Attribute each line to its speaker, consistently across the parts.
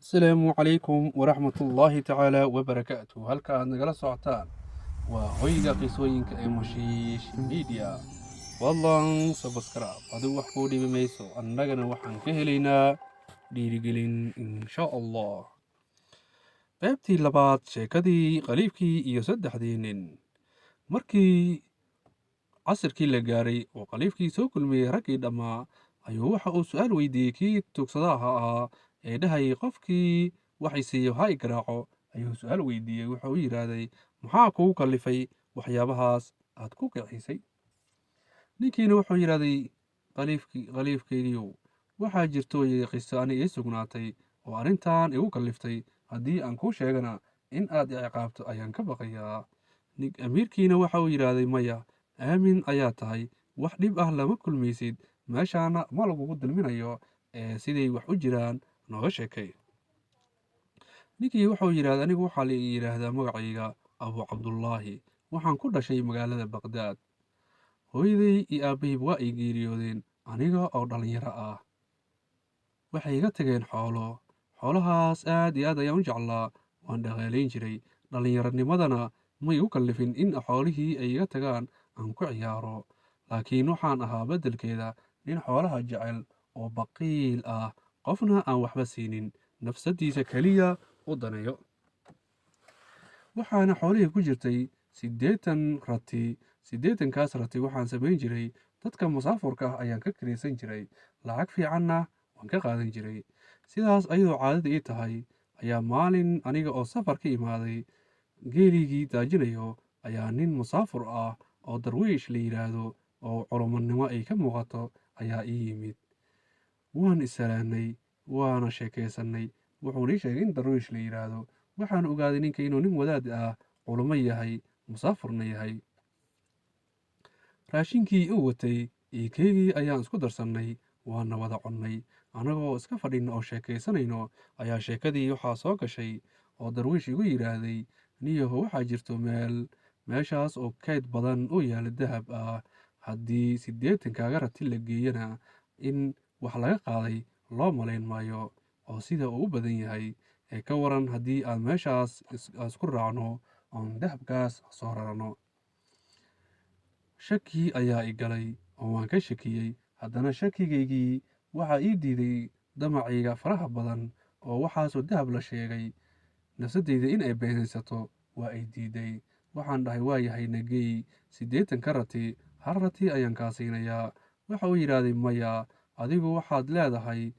Speaker 1: Asalaamu calaykum waraxmatullaahi tacaala wabarakaatu. Halka aad nagala socotaan waa hoyga qisooyinka ee Mushiish Media. Fadlan subscribe, adigu wax kuu dhibi mayso, annagana waxaan ka helaynaa dhiirigelin, insha Allah. Qaybtii labaad, sheekadii khaliifkii iyo saddexdii nin. Markii casirkii la gaaray oo khaliifkii soo kulmiyey raggii dhammaa, ayuu waxa uu su-aal weydiiyey kii tugsadaha ahaa ee dhahayay qofkii waxay siiyo ha i garaaco. Ayuu su-aal weydiiyey. Wuxuu u yidhaahday, "Maxaa kugu kallifay waxyaabahaas aad ku kicisay?" Ninkiina wuxuu yidhahday, "Khaliifkeygiiow, waxaa jirtooyay qiso ani ii sugnaatay oo arrintan igu kalliftay. Haddii aan kuu sheegana, in aad i ciqaabto ayaan ka baqayaa." Amiirkiina waxa uu yidhaahday, "Maya, aamin ayaa tahay, wax dhib ah lama kulmaysid, meeshaana ma lagugu dulminayo, ee siday wax u jiraan nooga sheekay." Ninkii wuxuu yidhahday, "Anigu waxaa la yidhaahdaa magacayga Abu Cabdullaahi. Waxaan ku dhashay magaalada Baqdaad. Hooyaday iyo aabahayba waa ay geeriyoodeen aniga oo dhallinyaro ah. Waxay iga tageen xoolo. Xoolahaas aad iyo aad ayaan u jeclaa, waan dhaqaalayn jiray. Dhallinyaronimadana ma igu kallifin in xoolihii ay iga tagaan aan ku ciyaaro, laakiin waxaan ahaa beddelkeeda nin xoolaha jecel oo baqiil ah, qofna aan waxba siinin, nafsadiisa keliya u daneeyo. Waxaana xoolihii ku jirtay 80 rati. 80-kaas rati waxaan samayn jiray, dadka musaafurka ah ayaan ka kiraysan jiray, lacag fiicanna waan ka qaadan jiray. Sidaas ayadoo caadada ii tahay ayaa maalin aniga oo safar ka imaaday, geeligii daajinayo, ayaa nin musaafur ah oo Darwiish la yidhaahdo oo culumanimo ay ka muuqato ayaa ii yimid. Waan isalaanay, waana sheekaysanay. Wuxuuna ii sheegay in Darwiish la yidhaahdo. Waxaan ogaaday ninka inuu nin wadaad ah, culumo yahay, musaafurna yahay. Raashinkii uu watay iyo keygii ayaan isku darsannay, waana wada cunnay. Annagoo iska fadhino oo sheekaysanayno ayaa sheekadii waxaa soo gashay oo Darwiish igu yidhaahday, 'Niyaho, waxaa jirto meel, meeshaas oo kayd badan oo yaala dahab ah. Haddii 80-kaaga rati la geeyana, in wax laga qaaday loo malayn maayo oo sida uu u badan yahay. Ee ka waran haddii aan meeshaas isku raacno oon dahabkaas soo rarano?' Shaki ayaa i galay oo waan ka shakiyey. Haddana shakigaygii waxaa ii diiday damacayga faraha badan, oo waxaasoo dahab la sheegay nafsadeyda in ay beenaysato waa ay diiday. Waxaan dhahay, 'Waa yahay, nagey 80-ka rati, hal rati ayaan kaa siinayaa.' Waxa uu yidhaahday, 'Maya, adigu waxaad leedahay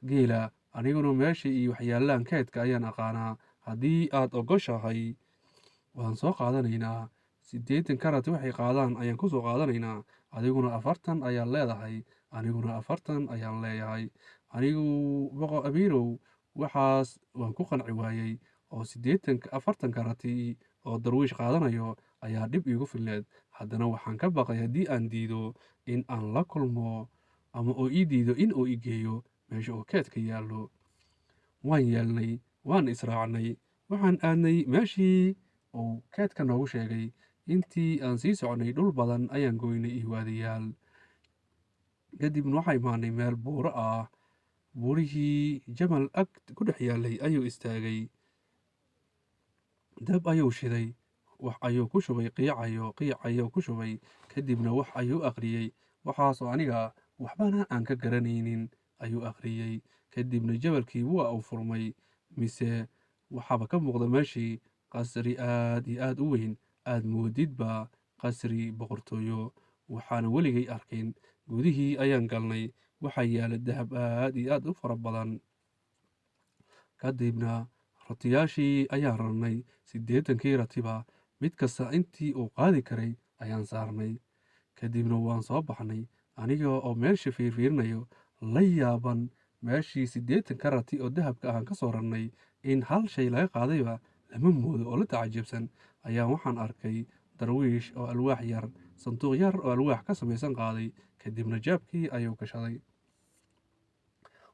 Speaker 1: geela, aniguna meesha iyo waxyaalaan keydka ayaan aqaanaa. Haddii aad ogoshahay, waan soo qaadanaynaa. 80-ka rati waxay qaadaan ayaan ku soo qaadanaynaa. Adiguna 40 ayaan leedahay, aniguna 40 ayaan leeyahay.' Anigu, boqo amiirow, waxaas waan ku qanci waayey, oo 40-ka rati oo Darwiish qaadanayo ayaa dhib iigu filneed. Haddana waxaan ka baqay haddii aan diido in aan la kulmo ama oo ii diido in uu i geeyo meesha uu keedka yaallo. Waan yeelnay, waan israacnay. Waxaan aadnay meeshii uu keedka noogu sheegay. Intii aan sii soconay, dhul badan ayaan goynay iyo waadiyaal. Kadibna waxaa imaanay meel buuro ah. Buurihii jamal ag ku dhex yaallay ayuu istaagay. Dab ayuu shiday, wax ayuu ku shubay, qiicayo qiicayo ku shubay. Kadibna wax ayuu akhriyey, waxaasoo aniga waxbana aan ka garanaynin ayuu akhriyey. Kadibna jabalkii waa uu furmay, mise waxaaba ka muuqda meeshii qasri aad iyo aad u weyn, aad moodidba qasri boqortooyo, waxaana weligay arkin. Gudihii ayaan galnay. Waxaa yaala dahab aad iyo aad u fara badan. Kadibna ratiyaashii ayaan rarnay, 80-kii ratiba mid kasta intii uu qaadi karay ayaan saarnay. Kadibna waan soo baxnay, aniga oo meesha fiirfiirinayo, la yaaban meeshii 80-ka rati oo dahabka ahaan ka soo rarnay in hal shay laga qaadayba lama moodo, oo la tacajabsan ayaa waxaan arkay Darwiish oo alwaax yar, sanduuq yar oo alwaax ka samaysan qaaday. Kadibna jaabkii ayuu gashaday.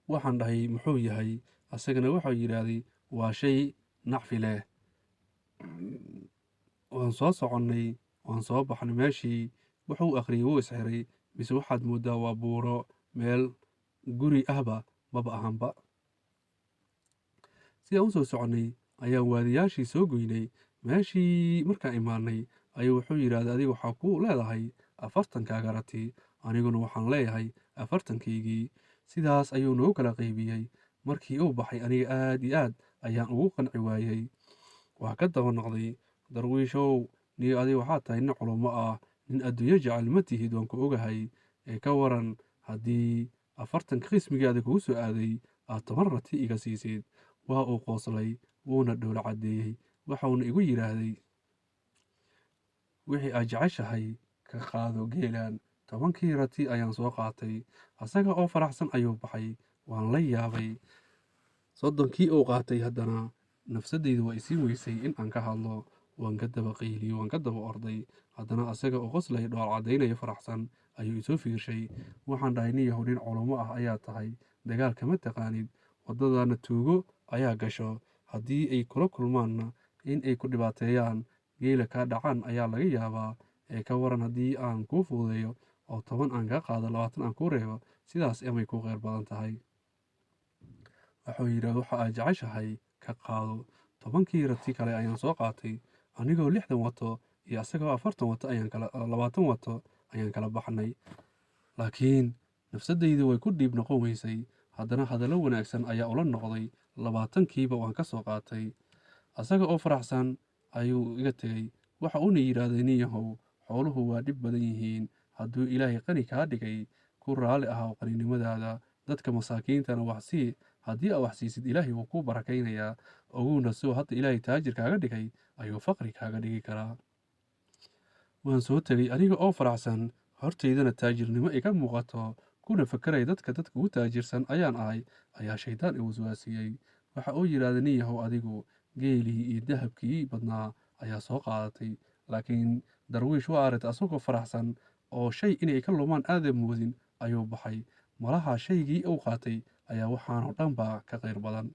Speaker 1: Waxaan dhahay, 'Muxuu yahay?' Asagana wuxuu yidhaahday, 'Waa shay nacfi leh.' Waan soo soconnay, waan soo baxnay meeshii. Wuxuu akhriyey wuu isxiray, mise waxaad mooddaa waa buuro, meel guri ahba maba ahanba. Sidaan u soo soconnay ayaan waadiyaashii soo goynay. Meeshii markaan imaanay ayuu wuxuu yidhaahday, adiga waxaa ku leedahay 40kaaga rati, aniguna waxaan leeyahay 40kaygii. Sidaas ayuu noogu kala qaybiyey. Markii uu baxay aniga aad iyo aad ayaan ugu qanci waayey. Waa ka daba noqday, darwiishow, niyo adiga waxaad tahay nin culummo ah, nin adduunyo jecel ma tihid, waan ku ogahay. Ee ka waran haddii 40ka qismigaada kugu soo aaday aad 10 rati iga siisid? Waa uu qooslay, wuuna dhoola caddeeyey, waxauna igu yidhaahday, wixii aad jeceshahay ka qaado geelan. 10kii rati ayaan soo qaatay. Asaga oo faraxsan ayuu baxay. Waan la yaabay 30kii uu qaatay. Haddana nafsadeydu waa isiin weysay in aan ka hadlo. Waan ka daba qayliyey, waan ka daba orday. Haddana asaga oo qoslaya, dhool caddaynaya, faraxsan ayuu isoo fiirshay. Waxaan dhahay, nin yahow, nin culummo ah ayaa tahay, dagaal kama taqaanid, waddadana tuugo ayaa gasho, haddii ay kula kulmaanna in ay ku dhibaateeyaan, geela kaa dhacaan ayaa laga yaabaa. Ee ka waran haddii aan kuu fududeeyo oo 10 aan kaa qaado, 20 aan kuu reebo? Sidaas amay kuu kheyr badan tahay? Wuxuu yidhi, waxa aad jeceshahay ka qaado. 10kii rati kale ayaan soo qaatay. Anigoo 60 wato iyo asagoo 40 wato ayaan kala 20 wato ayaan kala baxnay. Laakiin nafsadaydu way ku dhiib noqon weysay. Haddana hadallo wanaagsan ayaa ula noqday, 20kiiba waan ka soo qaatay. Asaga oo faraxsan ayuu iga tegey. Waxa uuna yidhaahday, nin yahow, xooluhu waa dhib badan yihiin. Hadduu Ilaahay qani kaa dhigay, ku raali ahaw qaninimadaada, dadka masaakiintana wax sii. Haddii aad wax siisid, Ilaahay wuu kuu barakaynayaa. Ogowna, soo hadda Ilaahay taajir kaaga dhigay ayuu faqri kaaga dhigi karaa. Waan soo tegey aniga oo faraxsan, hortaydana taajirnimo iga muuqato, kuna fakaraya dadka ugu taajirsan ayaan ahay, ayaa shaydaan i waswaasiyey. Waxa uu yidhaahday, nin yahow, adigu geelii iyo dahabkii badnaa ayaa soo qaadatay, laakiin darwiish waa aragtay asagoo faraxsan oo shay inay ka lumaan aadan moodin ayuu baxay. Malaha shaygii uu qaatay ayaa waxaanoo dhanba ka khayr badan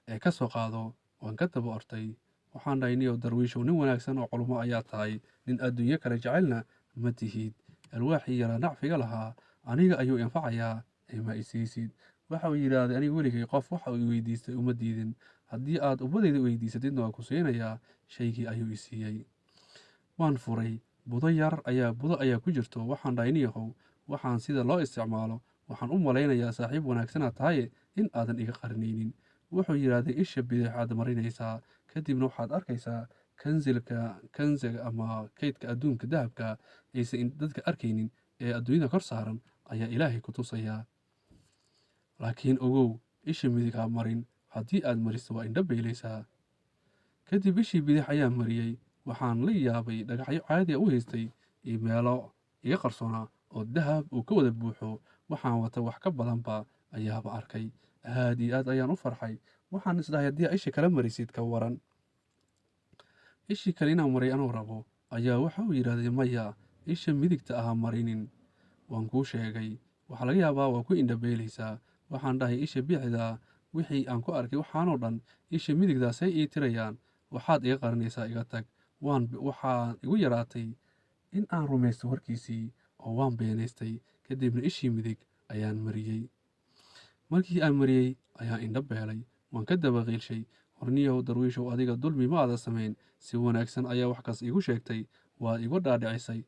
Speaker 1: ee ka soo qaado. Waan ka daba ortay. Waxaan dhahay, niyow darwiishow, nin wanaagsan oo culummo ayaa tahay, nin adduunyo kale jecelna ma tihid. Alwaaxii yaraa nacfiga lahaa aniga ayuu anfacayaa ee ma isiisid? Waxa uu yidhaahday, aniga weligay qof waxa uu weydiistay uma diidin, haddii aad ummadayda weydiisatidna waa ku siinayaa. Shaygii ayuu i siiyey. Waan furay, budo yar ayaa budo ayaa ku jirto. Waxaan dhahay, niyahow, waxaan sida loo isticmaalo waxaan u malaynayaa saaxiib wanaagsanaad tahay in aadan iga qarinaynin. Wuxuu yidhaahday, isha bidix aad marinaysaa, kadibna waxaad arkaysaa kansilka, kansiga ama kaydka adduunka, dahabka aysan dadka arkaynin ee adduunyada kor saaran ayaa Ilaahay ku tusayaa. Laakiin ogow, isha midig ha marin, haddii aad mariso waa indho beelaysaa. Kadib ishii bidix ayaa mariyey. Waxaan la yaabay dhagaxyo caadi a u haystay iyo meelo iga qarsoonaa oo dahab uu ka wada buuxo. Waxaan wata wax ka badanba ayaaba arkay. Aad iyo aad ayaan u farxay. Waxaan isdhahay, haddii aa isha kala marisid ka waran? Ishii kale inaan maray anuu rabo ayaa waxa uu yidhaahday, maya, isha midigta aha marinin, waan kuu sheegay, waxaa laga yaabaa waa ku indhabeelaysaa. Waxaan dhahay, isha bidixda wixii aan ku arkay waxaanoo dhan isha midigdaasay ii tirayaan, waxaad iga qarinaysaa, iga tag. Waan waxaa igu yaraatay in aan rumaysto warkiisii oo waan beenaystay. Kadibna ishii midig ayaan mariyey. Markii aan mariyey ayaan indho beelay. Waan ka daba qiilshay, horniyahow darwiishow, adiga dulmi ma aadan samayn, si wanaagsan ayaa wax kas iigu sheegtay, waad igu dhaadhicisay,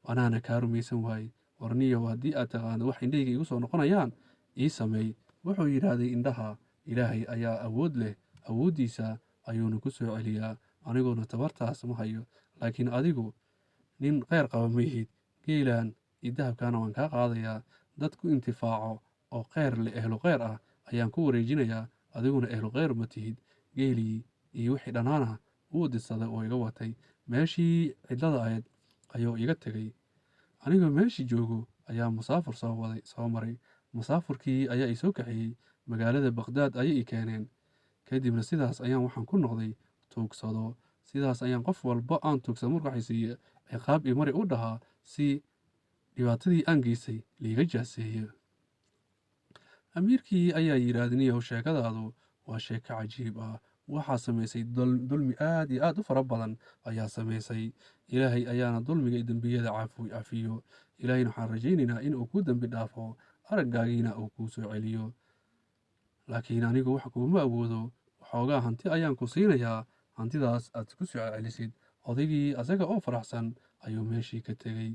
Speaker 1: anaana kaa rumaysan waayey. Warniyahow, haddii aad taqaano wax indhahayga igu soo noqonayaan ii sameey. Wuxuu yidhaahday, indhaha Ilaahay ayaa awood leh, awooddiisa ayuuna ku soo celiyaa, aniguna tabartaas ma hayo. Laakiin adigu nin kheyr qaba ma ihid. Geelan iyo dahabkaana waan kaa qaadayaa, dad ku intifaaco oo kheyr leh, ehlu kheyr ah ayaan ku wareejinayaa, adiguna ehlu kheyr ma tihid. Geelii iyo wixii dhannaana wuu didsaday oo iga watay. Meeshii cidlada ahayd ayuu iga tegay. Anigoo meeshii joogo ayaa musaafur soo waday, soo maray. Musaafurkii ayaa i soo kaxeeyey, magaalada Baqhdaad ayay i keeneen. Kadibna sidaas ayaan waxaan ku noqday tuugsado. Sidaas ayaan qof walba aan tuugsado markuu waxay siiye ciqaab io mari u dhahaa si dhibaatadii aan geystay liiga jaaseeyo. Amiirkii ayaa yidhaahday, niyahow, sheekadaadu waa sheeko cajiib ah. Waxaa samaysay dulmi aad iyo aad u fara badan ayaa samaysay. Ilaahay ayaana dulmiga iyo dembiyada cafiyo. Ilaahayna waxaan rajaynaynaa in uu kuu dembi dhaafo, araggaagiina uu kuu soo celiyo. Laakiin anigu wax kuuma awoodo, waxoogaa hanti ayaan ku siinayaa, hantidaas aad ku soo celisid. Odaygii asaga oo faraxsan ayuu meeshii ka tegey.